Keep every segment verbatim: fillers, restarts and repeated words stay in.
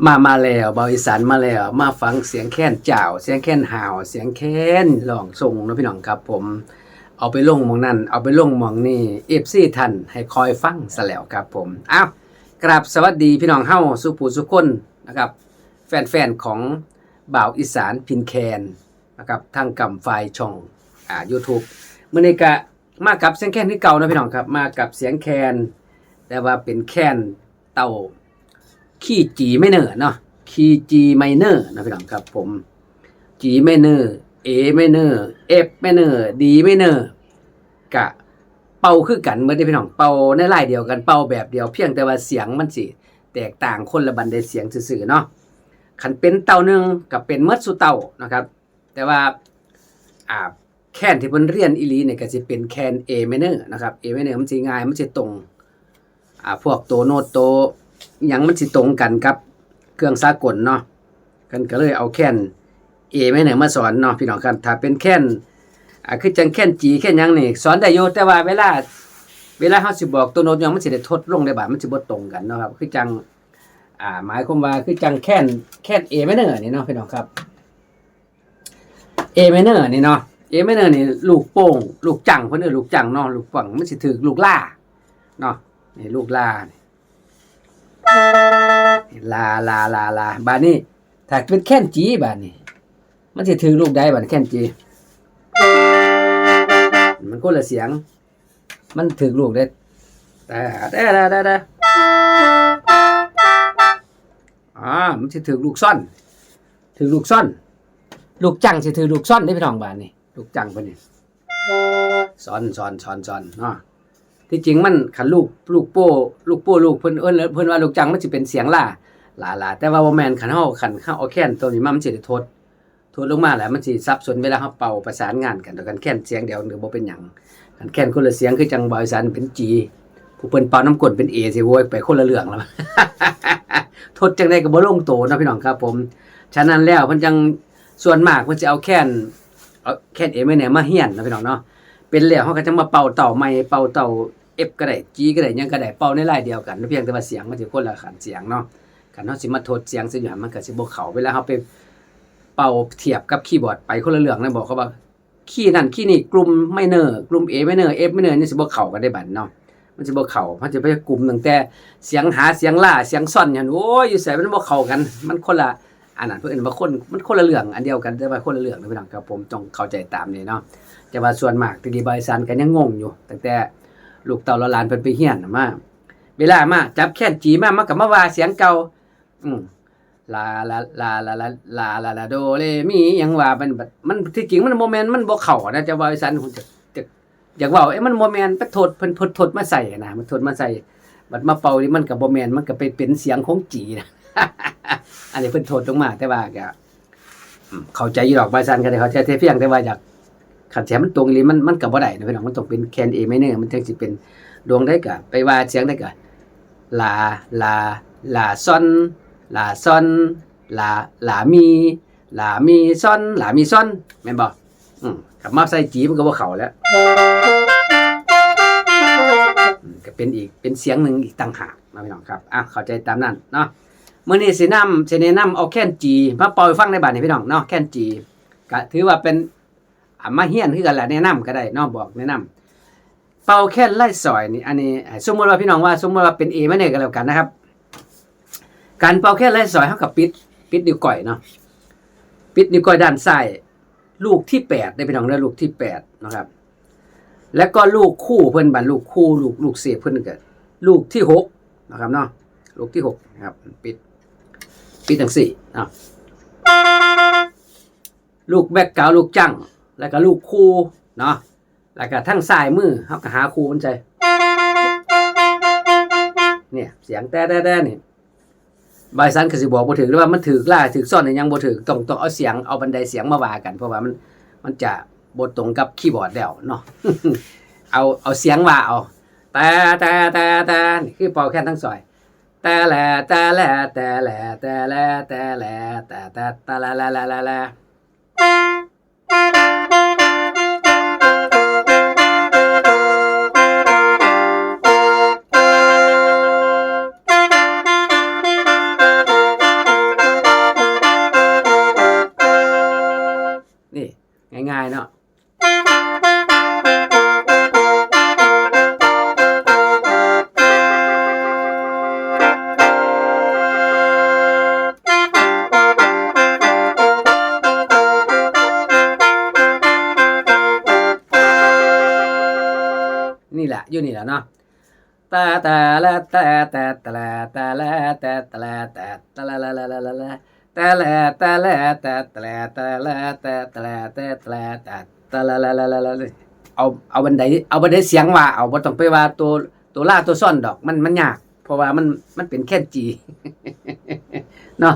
มามาแล้ว บ่าวอีสานมาแล้ว มาฟังเสียงแคนจ้าว เสียงแคนฮ้าว เสียงแคนร้องส่งเนาะพี่น้องครับผม เอาไปลงหม่องนั้น เอาไปลงหม่องนี้ เอฟซี ท่านให้คอยฟังซะแล้วครับผม อ้าว กราบสวัสดีพี่น้องเฮาสู่ผู้สู่คนนะครับ แฟนๆ ของบ่าวอีสานพินแคนนะครับ ทางกำฝ่ายช่อง อ่า YouTube มื้อนี้ก็มากับเสียงแคนคือเก่าเนาะพี่น้องครับ มากับเสียงแคน แต่ว่าเป็นแคนเต้า key G minor เนาะ key G minor นะพี่น้องครับผม G minor A minor F minor D minor กะเป่าคือกันเบิดเด้อพี่น้อง เป่าในลายเดียวกัน เป่าแบบเดียว เพียงแต่ว่าเสียงมันสิแตกต่างคนละบันไดเสียงซื่อๆเนาะ คันเป็นเต้าหนึ่งก็เป็นเมิดสู่เต้านะครับ แต่ว่า อ่า แคนที่เพิ่นเรียนอีหลีเนี่ยก็สิเป็นแคน A minor นะครับ A minor มันสิง่าย มันสิตรง อ่า พวกโตโน้ตโตหยังมันสิตรงกันกับเครื่องสากลเนาะ กันก็เลยเอาแคน A minor มาสอนเนาะพี่น้องครับ ถ้าเป็นแคน อ่า คือจังแคน G แคนหยังนี่ สอนได้อยู่ แต่ว่าเวลา เวลาเฮาสิบอกโตโน้ตหยังมันสิได้ทดลงได้บาด มันสิบ่ตรงกันเนาะครับ คือจัง อ่า หมายความว่าคือจังแคน แคน A minor นี่เนาะพี่น้องครับ A minor นี่เนาะ A minor นี่ลูกโป่ง ลูกจั่ง เพิ่นเอิ้นลูกจั่งเนาะ ลูกปัง มันสิถืกลูกลาเนาะ นี่ลูกลานี่ ลา ลา ลา ลา บาดนี้ ถ้าเป็นแคน G บาดนี้ มันสิถืกลูกใดบาดแคน G มันคนละเสียง มันถืกลูกเด้ แต่ แต่ แต่ แต่ แต่ อ่า มันสิถืกลูกซ่อน ถืกลูกซ่อน ลูกจั่งสิถืกลูกซ่อนเด้พี่น้องบาดนี้ ลูกจั่งเพิ่นนี่ ซ่อน ซ่อน ซ่อน ซ่อน เนาะ ที่จริงมันคันลูก ลูกโป้ ลูกโป้ ลูกเพิ่นเอิ้น เพิ่นว่าลูกจั่งมันสิเป็นเสียงลา ลา ลา แต่ว่าบ่แม่น คันเฮา คันเฮาเอาแคนตัวนี้มา มันสิได้ทด ทดลงมาแล้วมันสิสับสนเวลาเฮาเป่าประสานงานกัน แต่คันแคนเสียงเดียวนี่บ่เป็นหยัง คันแคนคนละเสียงคือจั่งบ่าวอีสานเป็น G ผู้เพิ่นเป่านำก้นเป็น A สิ โว้ย ไปคนละเรื่องแล้ว ทดจั่งใดก็บ่ลงโตเนาะพี่น้องครับผม ฉะนั้นแล้วเพิ่นจั่ง ส่วนมากเพิ่นสิเอาแคน เอาแคน A minor มาเฮียนเนาะพี่น้องเนาะ เป็นแล้วเฮาก็จั่งมาเป่าเต้าใหม่ เป่าเต้า F ก็ได้ G ก็ได้ หยังก็ได้ เป่าในลายเดียวกัน เพียงแต่ว่าเสียงมันสิคนละขั้นเสียงเนาะ คันเฮาสิมาทดเสียงซะอยู่หั่น มันก็สิบ่เข้า เวลาเฮาไปเป่าเทียบกับคีย์บอร์ดไปคนละเรื่องนะ บอกเขาว่า key นั่น key นี่ กลุ่ม minor กลุ่ม A minor F minor นี่สิบ่เข้ากันได้บัดเนาะ มันสิบ่เข้า มันสิไปกลุ่มตั้งแต่เสียงหา เสียงลา เสียงซ่อนหยัง โอ้ย อยู่ไสมันบ่เข้ากัน มันคนละ อันนั้นเพิ่นเอิ้นว่าคน มันคนละเรื่อง อันเดียวกัน แต่ว่าคนละเรื่องนะพี่น้องครับผม ต้องเข้าใจตามนี้เนาะ แต่ว่าส่วนมากตะกี้บ่าวอีสานก็ยังงงอยู่ ตั้งแต่ลูกเต้าเหล่าหลานเพิ่นไปเฮียนน่ะมา เวลามาจับแคน G มา มันก็มาว่าเสียงเก่า อืม ลา ลา ลา โด เร มี หยังว่ามันบัด มันที่จริงมันบ่แม่น มันบ่เข้านะ แต่ว่าบ่าวอีสานคงจะ จะ อยากเว้า เอ๊ะ มันบ่แม่น ไปโทษเพิ่น เพิ่นโทษมาใส่นะ มันโทษมาใส่ บัดมาเป่านี่มันก็บ่แม่น มันก็ไปเป็นเสียงของ G นะ อันนี้เพิ่นโทษลงมา แต่ว่าก็ อืม เข้าใจอยู่ดอก บ่าวอีสานก็ได้เข้าใจ แต่เพียงแต่ว่าอยาก คันสิให้มันตรงอีหลี มัน มันก็บ่ได้นะพี่น้อง มันต้องเป็นแคน A minor มันจั่งสิเป็น ดวงใดก็ไปว่าเสียงใดก็ ลา ลา ลา ซ่อน ลา ซ่อน ลา ลา มี ลา มี ซ่อน ลา มี ซ่อน แม่นบ่ อืม คันมาใส่ G มันก็บ่เข้าแล้ว อืม ก็เป็นอีก เป็นเสียงหนึ่งอีกต่างหากนะพี่น้องครับ อ่ะ เข้าใจตามนั้นเนาะ มื้อนี้สินำ สิแนะนำเอาแคน G มาเป่าให้ฟังในบัดนี้พี่น้องเนาะ แคน G ก็ถือว่าเป็น อ่ะ มาเฮียนคือกันแหละ แนะนำก็ได้เนาะ บอกแนะนำ เป่าแคนไล่สอยนี่ อันนี้ อ่ะ สมมุติว่าพี่น้องว่า สมมุติว่าเป็น A minor ก็แล้วกันนะครับ การเป่าแคนไล่สอย เฮาก็ปิด ปิดนิ้วก้อยเนาะ ปิดนิ้วก้อยด้านซ้าย ลูกที่แปดเด้อพี่น้องเด้อ ลูกที่แปดนะครับ แล้วก็ลูกคู่เพิ่นบัด ลูกคู่ ลูก ลูกเซฟเพิ่นก็ ลูกที่หกนะครับเนาะ ลูกที่หกนะครับ ปิด ปิดจั่งซี้เนาะ ลูกแบ็คกราวด์ ลูกจั่ง แล้วก็ลูกคู่เนาะ แล้วก็ทางซ้ายมือ เฮาก็หาคู่มันใส่ เนี่ย เสียงแต๊ๆๆนี่ บ่าวอีสานก็สิบอกบ่ถืก หรือว่ามันถืกลา ถืกซ่อนหรือยังบ่ถืก ต้อง ต้องเอาเสียง เอาบันไดเสียงมาว่ากัน เพราะว่ามัน มันจะบ่ตรงกับคีย์บอร์ดแล้วเนาะ เอา เอาเสียงว่าเอา แต่ แต่ แต่ แต่ นี่คือเป่าแคนทั้งซอย แต่แหละ แต่แหละ แต่แหละ แต่แหละ แต่แหละ แต่ แต่ แต่แหละ แหละ แหละ แหละ แหละ ได้เนาะ นี่แหละ อยู่นี่แหละเนาะ ตาตาละตาตาตะละตาละตาตะละตาตะละละละละละละ ตาละตาละตาตะละตาละตาตะละตาตะละตาตะละละละละละ เอา เอาบันได เอาบันไดเสียงว่า เอา บ่ต้องไปว่าตัว ตัวลาตัวซ่อนดอก มัน มันยาก เพราะว่ามัน มันเป็นแคนจี เนาะ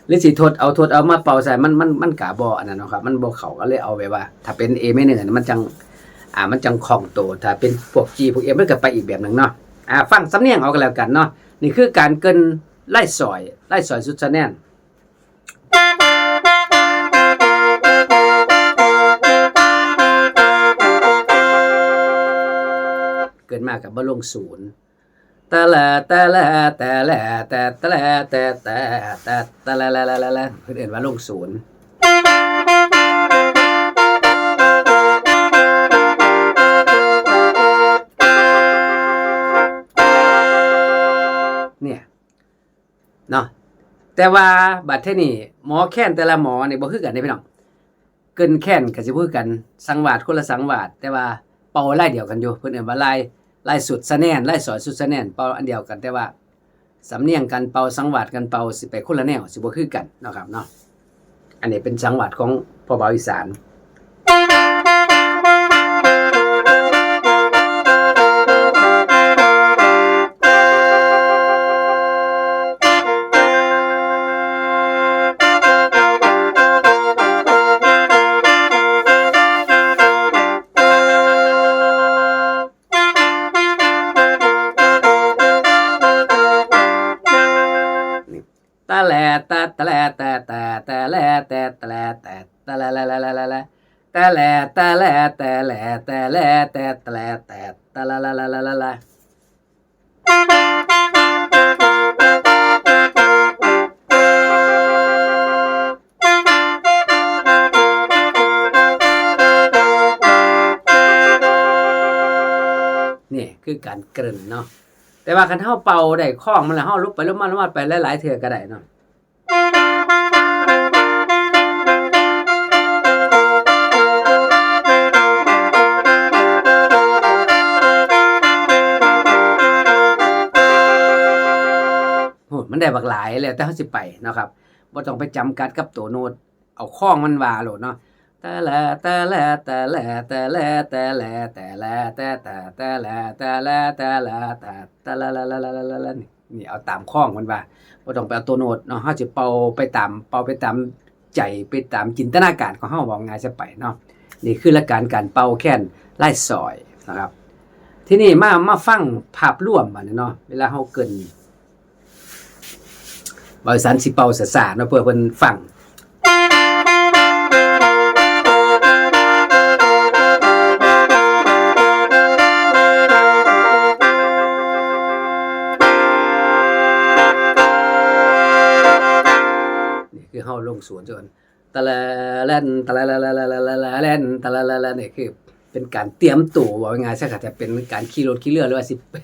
หรือสิทดเอา ทดเอามาเป่าใส่ มัน มัน มันกะบ่อันนั้นเนาะครับ มันบ่เข้า ก็เลยเอาแบบว่า ถ้าเป็น A minor นี่มันจั่ง อ่า มันจั่งคล่องตัว ถ้าเป็นพวก G พวก F มันก็ไปอีกแบบหนึ่งเนาะ อ่า ฟังสำเนียงเอาก็แล้วกันเนาะ นี่คือการเกริ่นไล่สอย ไล่สอยสุดสะแนน เกริ่นมากับบ่ลงศูนย์ ตะแล ตะแล ตะแล ตะ ตะแล ตะ ตะ ตะ ตะแล แล แล แล แล เพิ่นเอิ้นว่าลงศูนย์ เนี่ย เนาะ แต่ว่าบัดเทื่อนี้หมอแคนแต่ละหมอนี่บ่คือกันเด้พี่น้อง เกริ่นแคนก็สิบ่คือกัน สังวาสคนละสังวาส แต่ว่าเป่าลายเดียวกันอยู่ เพิ่นเอิ้นว่าลาย ลายสุดสะแนน ลายสอยสุดสะแนน เป่าอันเดียวกัน แต่ว่าสำเนียงการเป่า สังวาสการเป่าสิไปคนละแนว สิบ่คือกันเนาะครับเนาะ อันนี้เป็นสังวาสของพ่อบ่าวอีสาน ตะแล ตะ ตะแล ตะ ตะ ตะแล ตะ ตะแล ตะ ตะแล แล แล แล แล แล ตะแล ตะแล ตะแล ตะแล ตะ ตะแล ตะ ตะแล แล แล แล แล แล แล นี่คือการเกริ่นเนาะ แต่ว่าคันเฮาเป่าได้คล้องมันแล้ว เฮาลบไปลบมาลบมาไปหลายๆเทื่อก็ได้เนาะ โอ้ มันได้บักหลาย แล้วแต่เฮาสิไปเนาะครับ บ่ต้องไปจำกัดกับตัวโน้ต เอาคล้องมันว่าโลดเนาะ ตะแล ตะแล ตะแล ตะแล ตะแล ตะแล ตะ ตะ ตะแล ตะแล ตะแล ตะ ตะแล แล แล แล แล แล นี่ นี่เอาตามคล้องมันว่า บ่ต้องไปเอาตัวโน้ตเนาะ เฮาสิเป่าไปตาม เป่าไปตามใจ ไปตามจินตนาการของเฮา เว้าง่ายซะไปเนาะ นี่คือหลักการการเป่าแคนลายสอยนะครับ ทีนี้มา มาฟังภาพรวมบัดนี้เนาะ เวลาเฮาเกริ่น บ่าวอีสานสิเป่าช้าๆเนาะ เพื่อเพิ่นฟัง นี่คือเฮาลงศูนย์จน ตะละแลน ตะละละละละละละละแลน ตะละละละ นี่คือเป็นการเตรียมตัว เว้าง่ายๆซะ ก็จะเป็นการขี่รถขี่เรือ หรือว่าสิเป็น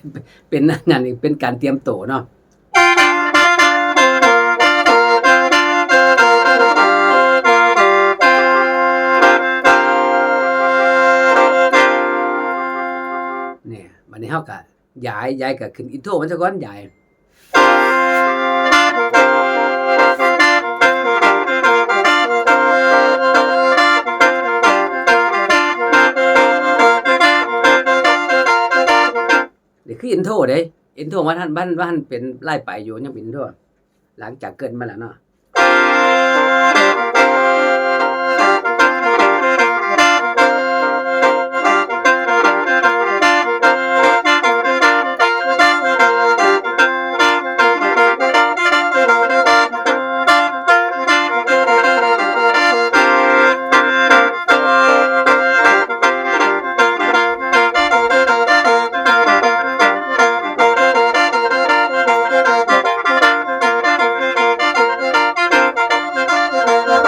เป็นนั่นนี่ เป็นการเตรียมตัวเนาะ เนี่ย บัดนี้เฮาก็ย้าย ย้ายก็ขึ้นอินโทรมันซะก่อน ย้าย นี่คืออินโทรเด้ อินโทรว่าท่าน ว่าท่าน ว่าท่านเป็นไล่ไปอยู่ ยังเป็นอินโทร หลังจากเกริ่นมาแล้วเนาะ เ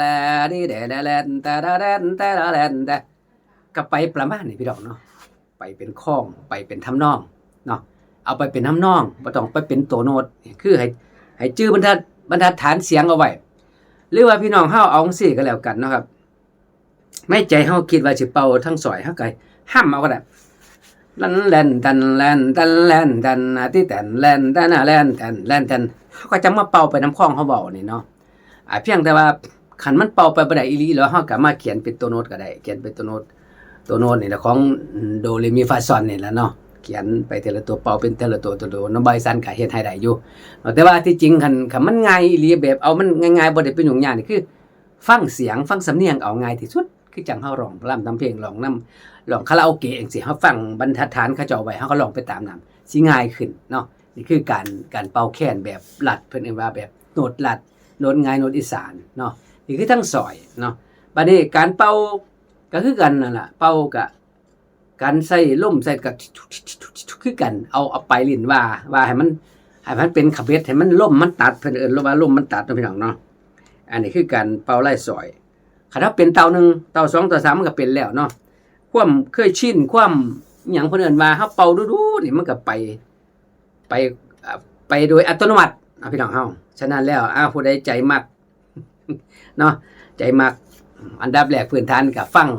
แลดีแดแลแลนแต่ละแลนแต่ละแลนแต่ ก็ไปประมาณนี้พี่น้องเนาะ ไปเป็นคอง ไปเป็นทำนองเนาะ เอาไปเป็นทำนอง บ่ต้องไปเป็นตัวโน้ต คือให้ ให้จื่อบรรทัด บรรทัดฐานเสียงเอาไว้ หรือว่าพี่น้องเฮาเอาจั่งซี้ก็แล้วกันเนาะครับ ในใจเฮาคิดว่าสิเป่าทั้งสอย เฮาก็ฮัมเอาก็ได้ ลันแลนตันแลนตันแลนตัน อาทิแตนแลนตันแลนตันแลนตัน เฮาก็จะมาเป่าไปนำคองเฮาเว้านี่เนาะ อ่า เพียงแต่ว่าคันมันเป่าไปบ่ได้อีหลีแล้ว เฮาก็มาเขียนเป็นตัวโน้ตก็ได้ เขียนเป็นตัวโน้ต ตัวโน้ตนี่แหละ ของโดเรมีฟาซอนนี่แหละเนาะ เขียนไปแต่ละตัว เป่าเป็นแต่ละตัว ตัวโน้ต บ่าวอีสานก็เฮ็ดให้ได้อยู่เนาะ แต่ว่าที่จริงคัน คันมันง่ายอีหลี แบบเอามันง่ายๆ บ่ได้เป็นยุ่งยากนี่ คือฟังเสียง ฟังสำเนียงเอาง่ายที่สุด คือจั่งเฮาร้องรำทำเพลง ร้องนำ ร้องคาราโอเกะจั่งซี้ เฮาฟังบรรทัดฐานเขาเจ้าไว้ เฮาก็ร้องไปตามนั้น สิง่ายขึ้นเนาะ นี่คือการ การเป่าแคนแบบลัด เพิ่นเอิ้นว่าแบบโน้ตลัด โน้ตง่าย โน้ตอีสานเนาะ นี่คือทั้งสอยเนาะ บัดนี้การเป่าก็คือกันนั่นล่ะ เป่าก็ การใส่ลมใส่ก็คือกัน เอา เอาปลายลิ้นว่า ว่าให้มัน ให้มันเป็นขะเบ็ด ให้มันลมมันตัด เพิ่นเอิ้นว่าลมมันตัดเนาะพี่น้องเนาะ อันนี้คือการเป่าลายสอย คันเฮาเป็นเต้าหนึ่ง เต้าสอง เต้าสาม มันก็เป็นแล้วเนาะ ความเคยชิน ความอิหยังเพิ่นเอิ้นว่า เฮาเป่าดูๆ นี่มันก็ไป ไป อ่า ไปโดยอัตโนมัติเนาะพี่น้องเฮา ฉะนั้นแล้ว อ่า ผู้ใดใจมักเนาะ ใจมัก อันดับแรกพื้นฐานก็ฟัง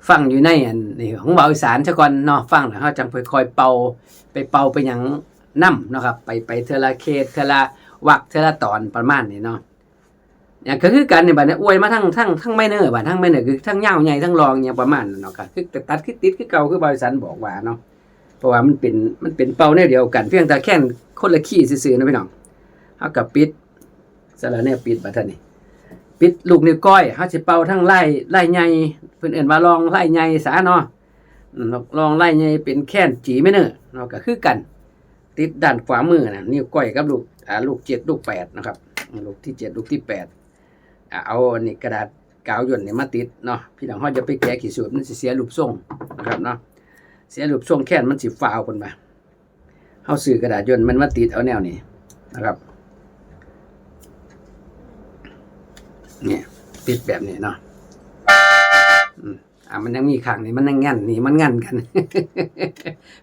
ฟังอยู่ในอันนี้ของบ่าวอีสานซะก่อนเนาะ ฟังแล้วเฮาจั่งค่อยๆเป่า ไปเป่าไปหยังนำเนาะครับ ไป ไปเทื่อละเคส เทื่อละวรรค เทื่อละตอนประมาณนี้เนาะ อย่างก็คือกันนี่บัดนี้อวยมาทั้ง ทั้ง ทั้งไมเนอร์ บัดทั้งไมเนอร์คือทั้งยาวใหญ่ทั้งรองเนี่ยประมาณนั้นเนาะ ก็คือตัดคือติดคือเก่า คือบ่าวอีสานบอกว่าเนาะ เพราะว่ามันเป็น มันเป็นเป่าแนวเดียวกัน เพียงแต่แคนคนละคีย์ซื่อๆนะพี่น้อง เฮาก็ปิด สะระแหน่ปิดบัดเทื่อนี้ ปิดลูกนิ้วก้อย เฮาสิเป่าทั้งลาย ลายใหญ่ เพิ่นเอิ้นว่ารองลายใหญ่ซะเนาะ อืม รองลายใหญ่เป็นแคน G minor เนาะ ก็คือกัน ติดด้านขวามือนะ นิ้วก้อยกับลูก อ่า ลูกเจ็ด ลูกแปดนะครับ ลูกที่เจ็ด ลูกที่แปด อ่า เอาอันนี้กระดาษกาวย่นนี่มาติดเนาะ พี่น้องเฮาอย่าไปแกะขี้สูตร มันสิเสียรูปทรงนะครับเนาะ เสียรูปทรงแคน มันสิฟาวเพิ่นว่า เฮาซื้อกระดาษย่นมันมาติดเอาแนวนี้นะครับ เนี่ย ติดแบบนี้เนาะ อืม อ่า มันยังมีข้างนี้ มันยังงั่นนี่ มันงั่นกัน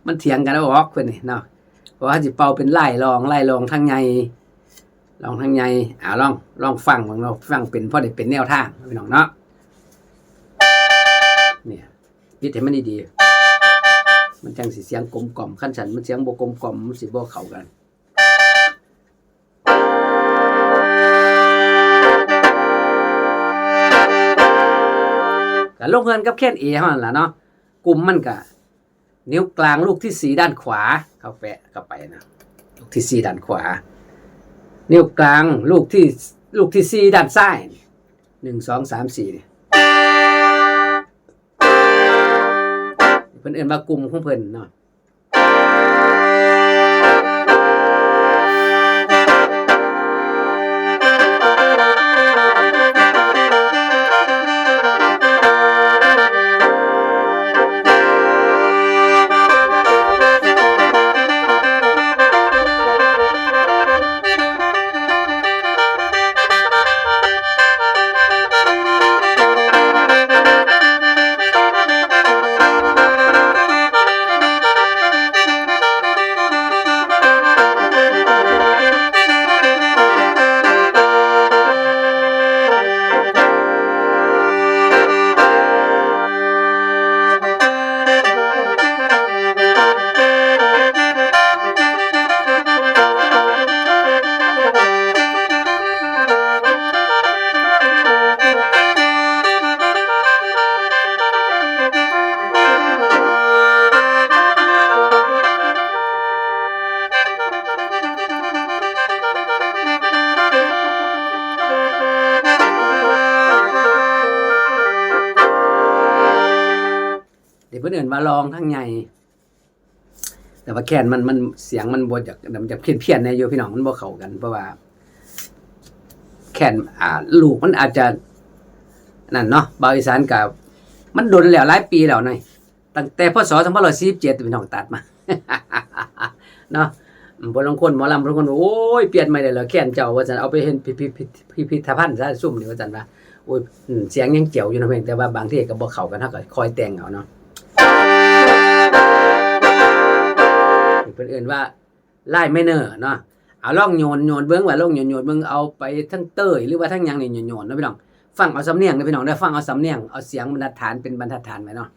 มันเถียงกันเอาออกเพิ่นนี่เนาะ เพราะว่าสิเป่าเป็นลายรอง ลายรองทางใหญ่ รองทางใหญ่ อ่า ลอง ลองฟังเบิ่งเนาะ ฟังเป็น พอได้เป็นแนวทางพี่น้องเนาะ เนี่ย ปิดให้มันดีๆ มันจั่งสิเสียงกลมกล่อม คันซั้นมันเสียงบ่กลมกล่อม มันสิบ่เข้ากัน ก็ลงเฮือนกับแคน A เฮานั่นล่ะเนาะ กลุ่มมันก็ นิ้วกลางลูกที่สี่ด้านขวา เข้าแปะเข้าไปนะ ลูกที่สี่ด้านขวา นิ้วกลางลูกที่ ลูกที่สี่ด้านซ้าย หนึ่ง สอง สาม สี่ นี่ เพิ่นเอิ้นว่ากลุ่มของเพิ่นเนาะ เดี๋ยวเพิ่นเอิ้นว่ารองทางใหญ่ แต่ว่าแคนมัน มันเสียงมันบ่อยาก มันจะเพี้ยนๆแหน่อยู่พี่น้อง มันบ่เข้ากัน เพราะว่า แคน อ่า ลูกมันอาจจะ นั่นเนาะ บ่าวอีสานก็ มันโดนแล้ว หลายปีแล้วนี่ ตั้งแต่ พ.ศ. สองพันร้อยสี่สิบเจ็ด พี่น้องตัดมา เนาะ อืม บางคนหมอลำบางคนว่า "โอ้ย เปลี่ยนใหม่ได้แล้ว แคนเจ้า" ว่าซั่น "เอาไปเฮ็ดพิพิธ พิพิธ พิพิธภัณฑ์ซะ ซุมนี่" ว่าซั่นว่า โอ้ย อืม เสียงยังแจ๋วอยู่เนาะ เพียงแต่ว่าบางทีก็บ่เข้ากัน เฮาก็ค่อยแต่งเอาเนาะ เพิ่นเอิ้นว่า ลายไมเนอร์เนาะ เอาลองโยน โยนเบิ่งว่า ลองโยน โยนเบิ่ง เอาไปทางเตย หรือว่าทางหยังนี่ โยน โยนเนาะพี่น้อง ฟังเอาสำเนียงเด้อพี่น้องเด้อ ฟังเอาสำเนียง เอาเสียงบรรทัดฐานเป็นบรรทัดฐานไว้เนาะ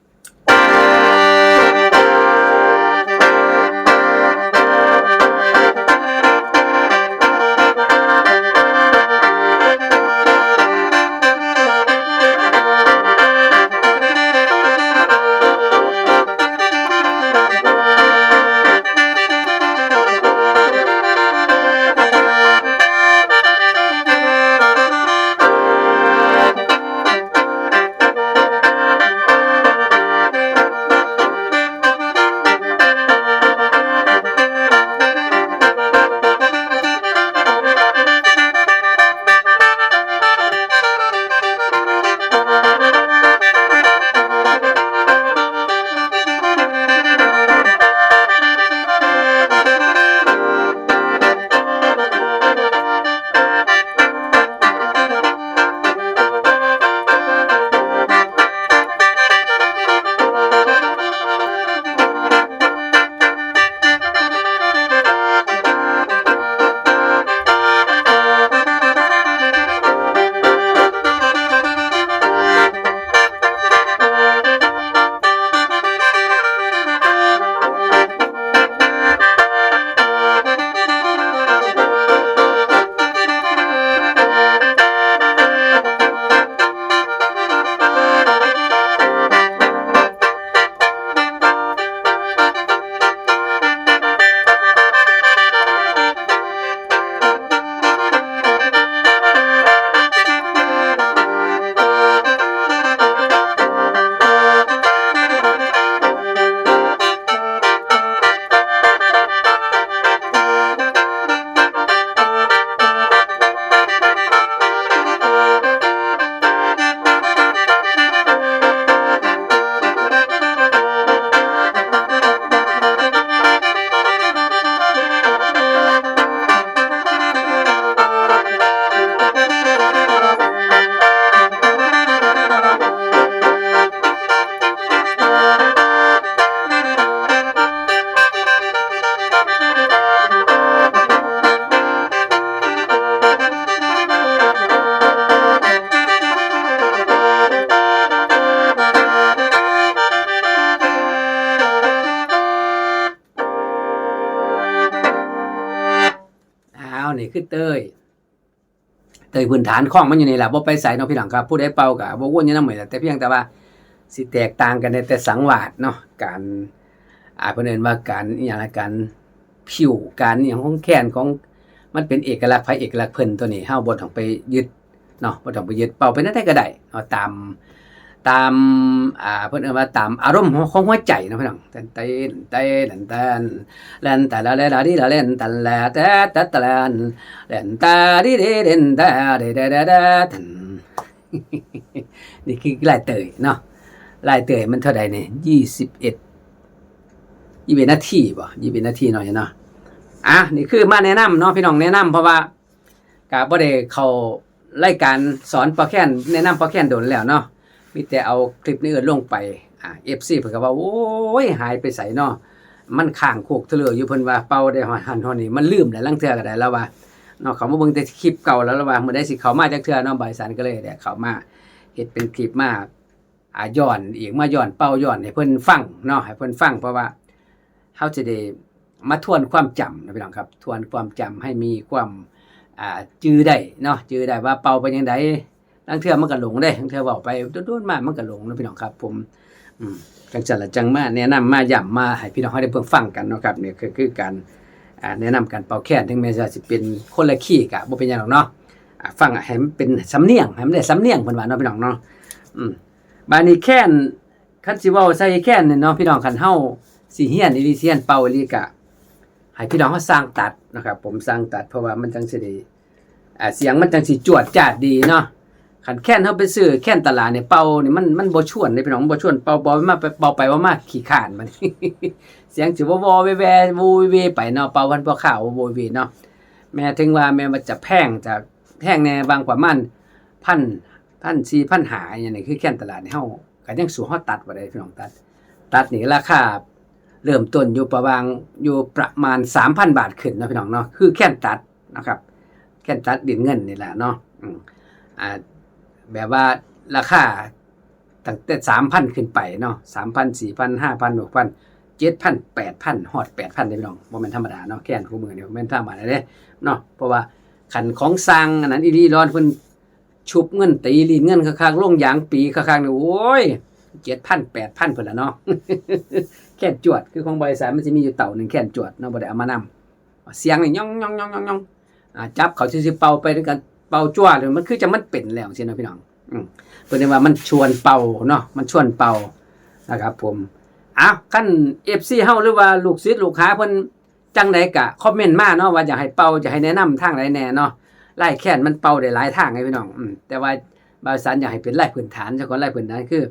อ้าว นี่คือเตย เตยพื้นฐานของมันอยู่นี่ล่ะ บ่ไปไสเนาะพี่น้องครับ ผู้ใดเป่าก็บ่วนอยู่นำนี่ล่ะ แต่เพียงแต่ว่าสิแตกต่างกันในแต่สังวาสเนาะ การ อ่า เพิ่นเอิ้นว่าการอิหยังล่ะ การผิว การอิหยังของแคนของ มันเป็นเอกลักษณ์ไผเอกลักษณ์เพิ่น ตัวนี้เฮาบ่ต้องไปยึดเนาะ บ่ต้องไปยึด เป่าไปแนวใดก็ได้เนาะ ตาม ตาม อ่า เพิ่นเอิ้นว่าตามอารมณ์ของ ของหัวใจเนาะพี่น้อง เต้น เต้น เต้น เต้น เล่นแต่ละเล่นละดีละเล่นแต่ละแต่แต่แต่ละเล่นแต่ดีดีเล่นแต่ดีดีดีดีตัน นี่คือลายเตยเนาะ ลายเตยมันเท่าใดนี่ ยี่สิบเอ็ด ยี่สิบเอ็ดนาทีบ่ ยี่สิบเอ็ดนาทีเนาะ เห็นเนาะ อ่ะ นี่คือมาแนะนำเนาะพี่น้อง แนะนำ เพราะว่า ก็บ่ได้เข้ารายการสอนเป่าแคน แนะนำเป่าแคนโดนแล้วเนาะ มีแต่เอาคลิปนี้ลงไป อ่า เอฟซี เพิ่นก็ว่า "โอ้ย หายไปไสเนาะ มันค้างโคกเทเลออยู่" เพิ่นว่า "เป่าได้ฮอดหั้นฮอดนี่ มันลืมแล้ว ลางเทื่อก็ได้" ลาวว่าเนาะ เขามาเบิ่งแต่คลิปเก่าแล้ว ลาวว่า "มื้อใดสิเข้ามาจักเทื่อเนาะ" บ่ายสันก็เลยได้เข้ามาเฮ็ดเป็นคลิปมา อ่า ย้อนอีก มาย้อนเป่าย้อนให้เพิ่นฟังเนาะ ให้เพิ่นฟัง เพราะว่าเฮาสิได้มาทวนความจำนะพี่น้องครับ ทวนความจำให้มีความ อ่า จื่อได้เนาะ จื่อได้ว่าเป่าไปจั่งใด ลางเทื่อมันก็หลงเด้ ลางเทื่อเว้าไปโดนๆมามันก็หลงนะพี่น้องครับ ผม อืม จั่งซั้นล่ะ จั่งมาแนะนำมาย้ำมาให้พี่น้องเฮาได้เบิ่งฟังกันเนาะครับ นี่ก็คือการ อ่า แนะนำการเป่าแคน ถึงแม้ว่าสิเป็นคนละคีย์ก็บ่เป็นหยังดอกเนาะ อ่า ฟังให้มันเป็นสำเนียง ให้มันได้สำเนียงเพิ่นว่าเนาะพี่น้องเนาะ อืม บาดนี้แคน คันสิเว้าใส่แคนนี่เนาะพี่น้อง คันเฮาสิเฮียนอีหลี สิเฮียนเป่าอีหลีก็ให้พี่น้องเฮาสร้างตัดนะครับ ผมสร้างตัด เพราะว่ามันจั่งสิได้ อ่า เสียงมันจั่งสิจวดจ้าดดีเนาะ คันแคนเฮาไปซื้อแคนตลาดนี่เป่านี่มัน มันบ่ชวนเด้พี่น้อง มันบ่ชวนเป่า เป่ามา เป่าไปเป่ามาขี้คร้านบัดนี้ เสียงสิวอวอแวแว โวเวไปเนาะ เป่าพันพ่อข้าวโวเวเนาะ แม้ถึงว่าแม้ว่าจะแพง จะแพงแน่ บางประมาณ พัน พันสี่ พันห้า อย่างนี้ คือแคนตลาดนี่เฮาก็ยังสู้เฮาตัดบ่ได้พี่น้อง ตัด ตัดนี่ราคาเริ่มต้นอยู่ประมาณ อยู่ประมาณ สามพัน บาทขึ้นเนาะพี่น้องเนาะ คือแคนตัดนะครับ แคนตัดดินเงินนี่แหละเนาะ อืม อ่า แบบว่าราคาตั้งแต่ สามพัน ขึ้นไปเนาะ สามพัน สี่พัน ห้าพัน หกพัน เจ็ดพัน แปดพัน ฮอด แปดพัน เด้พี่น้อง บ่แม่นธรรมดาเนาะ แคนคู่มื้อนี่บ่แม่นธรรมดาเด้เนาะ เพราะว่าคันของสร้างอันนั้นอีหลีหลอเพิ่นชุบเงินตีลีนเงินคักๆ ลงยางปีคักๆ นี่ โอ้ย เจ็ดพัน แปดพัน พุ้นล่ะเนาะ แคนจวด คือของบริษัทมันสิมีอยู่เต้าหนึ่งแคนจวดเนาะ บ่ได้เอามานำ เสียงนี่หย่องๆๆๆๆ อ่า จับเขาซื่อๆ เป่าไปด้วยกัน เป่าจ้วเลย มันคือจั่งมันเป็นแล้วจั่งซี้เนาะพี่น้อง อืม เพิ่นเรียกว่ามันชวนเป่าเนาะ มันชวนเป่านะครับผม อ้าว คัน เอฟซี เฮา หรือว่าลูกศิษย์ลูกหาเพิ่นจั่งใดก็คอมเมนต์มาเนาะ ว่าอยากให้เป่า อยากให้แนะนำทางใดแน่เนาะ ลายแคนมันเป่าได้หลายทางไงพี่น้อง อืม แต่ว่าบ่าวอีสานอยากให้เป็นลายพื้นฐานซะก่อน ลายพื้นฐานคือ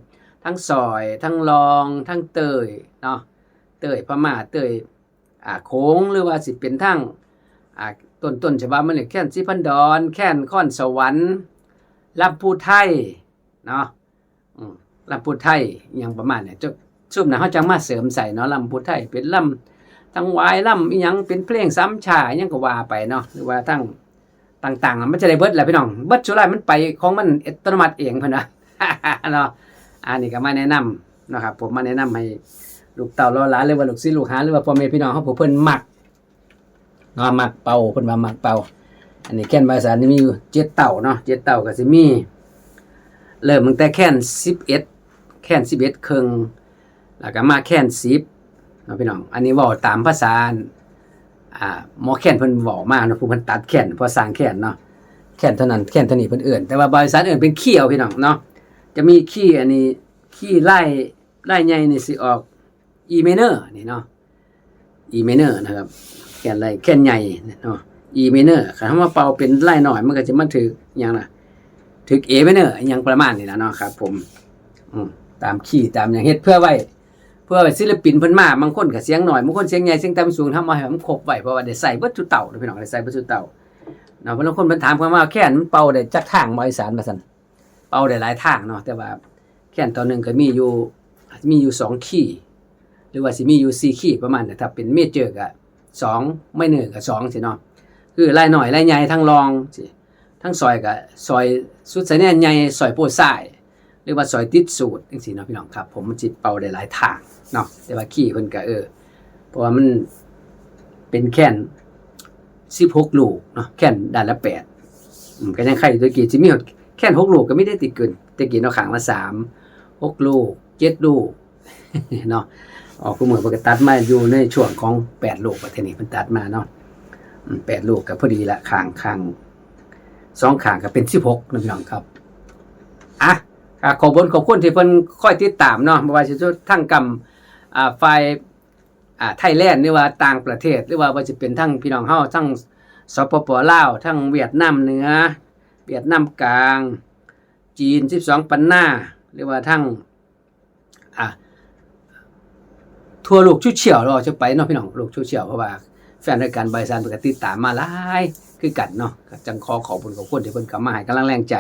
ทั้งสอย ทั้งลอง ทั้งเตยเนาะ เตยพม่า เตย อ่า โขง หรือว่าสิเป็นทาง อ่า ต้น ต้นฉบับมันนี่ แคนศรีพันดอน แคนคอนสวรรค์ ลำพูไทย เนาะ อืม ลำพูไทย อิหยังประมาณเนี่ย จะ ซุมนั้นเฮาจั่งมาเสริมใส่เนาะ ลำพูไทย เป็นลำถวาย ลำอิหยัง เป็นเพลงสามชา อิหยังก็ว่าไปเนาะ หรือว่าทาง ต่างๆ มันจะได้เบิดแหละพี่น้อง เบิดสุดท้ายมันไปของมันอัตโนมัติเองเพิ่นว่า เนาะ อันนี้ก็มาแนะนำเนาะครับ ผมมาแนะนำให้ลูกเต้าหลาน หรือว่าลูกศิษย์ลูกหา หรือว่าพ่อแม่พี่น้องเฮาผู้เพิ่นมักเนาะ มักเป่า เพิ่นว่ามักเป่า อันนี้แคนบ่าวอีสานนี่มีอยู่เจ็ดเต้าเนาะ เจ็ดเต้าก็สิมี เริ่มตั้งแต่แคนสิบเอ็ด แคนสิบเอ็ดเคิ่ง แล้วก็มาแคนสิบเนาะพี่น้อง อันนี้เว้าตามภาษา อ่า หมอแคนเพิ่นเว้ามาเนาะ ผู้เพิ่นตัดแคน เพราะสร้างแคนเนาะ แคนเท่านั้น แคนเท่านี้เพิ่นเอิ้น แต่ว่าบ่าวอีสานเอิ้นเป็นคีย์เอาพี่น้องเนาะ จะมีคีย์อันนี้ คีย์ลาย ลายใหญ่นี่สิออก E minor นี่เนาะ E minor นะครับ แคนลาย แคนใหญ่เนาะ E minor คันเฮามาเป่าเป็นลายน้อย มันก็สิมาถืกหยังล่ะ ถืก A minor อิหยังประมาณนี้ล่ะเนาะครับผม อืม ตามคีย์ตามหยัง เฮ็ดเพื่อไว้ เพื่อไว้ศิลปินเพิ่นมา บางคนก็เสียงน้อย บางคนเสียงใหญ่ เสียงต่ำสูง เฮามาให้มันครบไว้ เพราะว่าได้ใช้เบิดทุกเต้าเด้อพี่น้อง ได้ใช้เบิดทุกเต้าเนาะ บางคนเพิ่นถามเข้ามา แคนมันเป่าได้จักทางบ่ อีสานว่าซั่น เป่าได้หลายทางเนาะ แต่ว่าแคนเต้าหนึ่งก็มีอยู่ มีอยู่สองคีย์ หรือว่าสิมีอยู่สี่คีย์ประมาณนี้ ถ้าเป็นเมเจอร์ก็สอง ไมเนอร์ก็สองซี้เนาะ คือลายน้อยลายใหญ่ ทั้งลองซี้ ทั้งสอยก็สอยสุดสะแนนใหญ่ สอยโป้ซ้าย หรือว่าสอยติดสูตรจั่งซี้เนาะพี่น้องครับ ผมมันสิเป่าได้หลายทางเนาะ แต่ว่าคีย์เพิ่นก็ เออ เพราะว่ามันเป็นแคนสิบหกลูกเนาะ แคนด้านละแปด อืม ก็ยังไคอยู่ แต่กี้สิมีแคนหกลูกก็มีเด้ แต่กี้ แต่กี้เนาะ ข้างละสาม หกลูก เจ็ดลูก เนาะ ออกคู่มื้อเพิ่นก็ตัดมาอยู่ในช่วงของแปดลูก ประเทศนี้เพิ่นตัดมาเนาะ อืม แปดลูกก็พอดีละ ข้าง ข้าง สองข้างก็เป็นสิบหกนะพี่น้องครับ อ่ะ อ่ะ ขอบคุณ ขอบคุณที่เพิ่นคอยติดตามเนาะ บ่ว่าสิทางกำ อ่า ฝ่าย อ่า ไทยแลนด์ หรือว่าต่างประเทศ หรือว่า ว่าสิเป็นทางพี่น้องเฮา ทาง สปป ลาว ทางเวียดนามเหนือ เวียดนามกลาง จีน สิบสองปันนา หรือว่าทาง อ่า ทั่วโลกโซเชียล เราจะไปเนาะพี่น้อง โลกโซเชียล เพราะว่าแฟนรายการบ่าวอีสานเพิ่นก็ติดตามมาหลายคือกันเนาะ ก็จั่งขอขอบคุณขอบคุณที่เพิ่นเข้ามาให้กำลังแรงใจ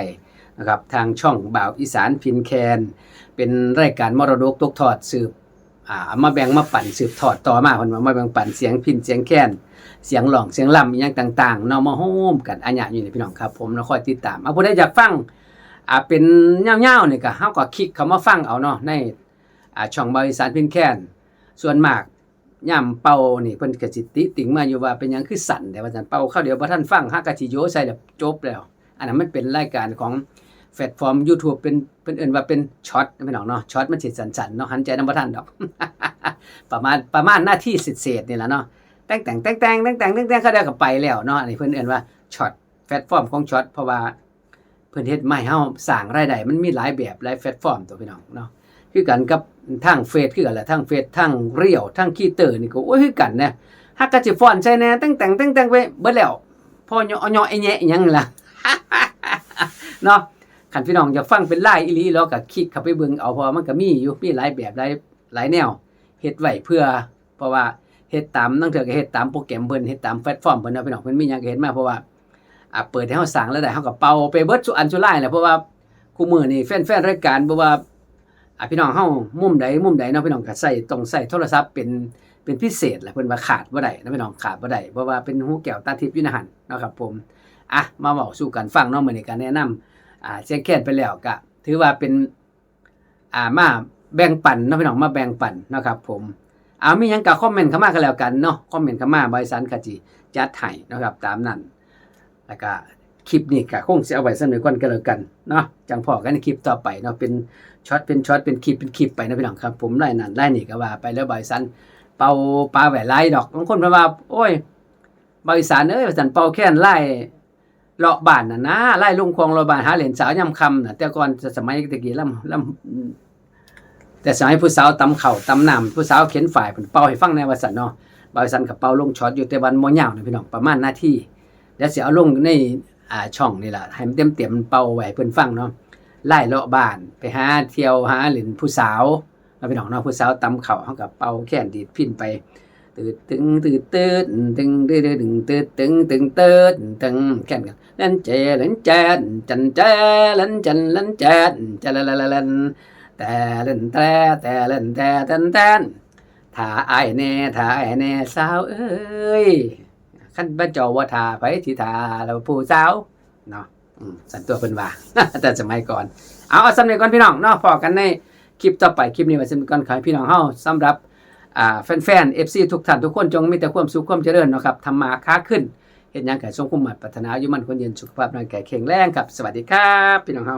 นะครับ ทางช่องบ่าวอีสานพิณแคน เป็นรายการมรดกตกทอดสืบ อ่า เอามาแบ่งมาปันสืบทอดต่อมา เพิ่นว่ามาแบ่งปันเสียงพิณเสียงแคน เสียงร้องเสียงรำอิหยังต่างๆ เนาะ มาโฮมกันอะหยังอยู่นี่พี่น้องครับ ผมเนาะ คอยติดตาม อ่ะ ผู้ใดอยากฟัง อ่า เป็นยาวๆ นี่ก็ เฮาก็คลิกเข้ามาฟังเอาเนาะ ใน อ่า ช่องบ่าวอีสานพิณแคน ส่วนมากยามเป่านี่เพิ่นก็สิติติ่งมาอยู่ว่าเป็นหยังคือสั้นแท้ว่าซั่น เป่าคราวเดียวบ่ทันฟัง หากะสิโยใส่แล้วจบแล้ว อันนั้นมันเป็นรายการของแพลตฟอร์มยูทูบ เป็น เพิ่นเอิ้นว่าเป็นช็อตนะพี่น้องเนาะ ช็อตมันสิสั้นๆ เนาะ หันใจนำบ่ทันดอก ประมาณ ประมาณนาทีเศษๆ นี่ล่ะเนาะ แต่งๆ แต่งๆ แต่งๆ แต่งๆ เขาเดียวก็ไปแล้วเนาะ อันนี้เพิ่นเอิ้นว่าช็อต แพลตฟอร์มของช็อต เพราะว่าเพิ่นเฮ็ดมาให้เฮาสร้างรายได้ มันมีหลายแบบหลายแพลตฟอร์มตัวพี่น้องเนาะ คือกันกับทางเฟซคือกันแหละ ทางเฟซ ทางเรียล ทางครีเอเตอร์นี่ก็ โอ้ย คือกันนะ หากะสิฟ้อนใส่แหน่ แต่งๆ แต่งๆ ไปเบิดแล้ว พอเหยาะเหยาะแอะแยะอิหยังนี่ล่ะ เนาะ คันพี่น้องอยากฟังเป็นลายอีหลี ลองก็คลิกเข้าไปเบิ่งเอา เพราะว่ามันก็มีอยู่ มีหลายแบบ หลาย หลายแนว เฮ็ดไว้เพื่อ เพราะว่าเฮ็ดตาม ลางเทื่อก็เฮ็ดตามโปรแกรมเพิ่น เฮ็ดตามแพลตฟอร์มเพิ่นเนาะพี่น้อง เพิ่นมีหยังก็เฮ็ดมา เพราะว่า อ่า เปิดให้เฮาสร้างรายได้ เฮาก็เป่าไปเบิดซุอันซุลายแหละ เพราะว่าคู่มื้อนี้แฟนๆรายการ บ่ว่า อ่า พี่น้องเฮามุมใดมุมใดเนาะพี่น้อง ก็ใช้ ต้องใช้โทรศัพท์เป็น เป็นพิเศษแหละ เพิ่นว่าขาดบ่ได้เนาะพี่น้อง ขาดบ่ได้ เพราะว่าเป็นหูแก้วตาทิพย์อยู่ในหั่นเนาะครับผม อ่ะ มาเว้าสู่กันฟังเนาะ มื้อนี้ก็แนะนำ อ่า เสียงแคนไปแล้ว ก็ถือว่าเป็น อ่า มาแบ่งปันเนาะพี่น้อง มาแบ่งปันเนาะครับผม เอา มีหยังก็คอมเมนต์เข้ามาก็แล้วกันเนาะ คอมเมนต์เข้ามา บ่าวอีสานก็สิจัดให้เนาะครับ ตามนั้น แล้วก็คลิปนี้ก็คงสิเอาไว้ส่ำนี้ก่อนก็แล้วกันเนาะ จั่งพ้อกันในคลิปต่อไปเนาะ เป็นช็อตเป็นช็อต เป็นคลิปเป็นคลิปไปเนาะพี่น้องครับผม ลายนั้นลายนี้ก็ว่าไป แล้วบ่าวอีสานเป่าปาไว้หลายดอก บางคนเพิ่นว่า โอ้ย บ่าวอีสานเอ้ย ว่าซั่น เป่าแคนลายเลาะบ้านน่ะนะ ลายลงคลองเลาะบ้าน หาเล่นสาวยามค่ำน่ะ แต่ก่อนสมัยแต่กี้ลำ ลำ แต่สมัยผู้สาวตำข้าวตำน้ำ ผู้สาวเข็นฝ้าย เพิ่นเป่าให้ฟังแหน่ว่าซั่นเนาะ บ่าวอีสานก็เป่าลงช็อตอยู่ แต่ว่ามันบ่ยาวนะพี่น้อง ประมาณนาที เดี๋ยวสิเอาลงใน อ่า ช่องนี่ล่ะ ให้มันเต็มๆ เป่าไว้ให้เพิ่นฟังเนาะ ลายเลาะบ้าน ไปหาเที่ยวหาเล่นผู้สาวเนาะพี่น้องเนาะ ผู้สาวตำข้าว เฮาก็เป่าแคนดีดพิณไป ตืดตึง ตืดตึด ตึง ตึดตึง ตึดตึง ตึง ตึดตึง แคนกัน เล่นเจ เล่นแจ จันแจ เล่นจัน เล่นแจ จะละละละเล่น แต่เล่นแต่ แต่เล่นแต่ แตนแตน ถ้าอ้ายแน่ ถ้าอ้ายแน่ สาวเอ้ย คันบ่เจ้าบ่ถ้า ไผสิถ้าล่ะผู้สาว เนาะ อืม ซั่นตัวเพิ่นว่า แต่สมัยก่อน เอา เอาส่ำนี้ก่อนพี่น้องเนาะ พ้อกันในคลิปต่อไป คลิปนี้ไว้ส่ำนี้ก่อน ขอให้พี่น้องเฮา สำหรับ อ่า แฟนๆ เอฟซี ทุกท่านทุกคน จงมีแต่ความสุขความเจริญเนาะครับ ทำมาค้าขึ้น เฮ็ดหยังก็สมความมุ่งมาดปรารถนา อายุมั่นขวัญยืน สุขภาพร่างกายแข็งแรงครับ สวัสดีครับ พี่น้องเฮา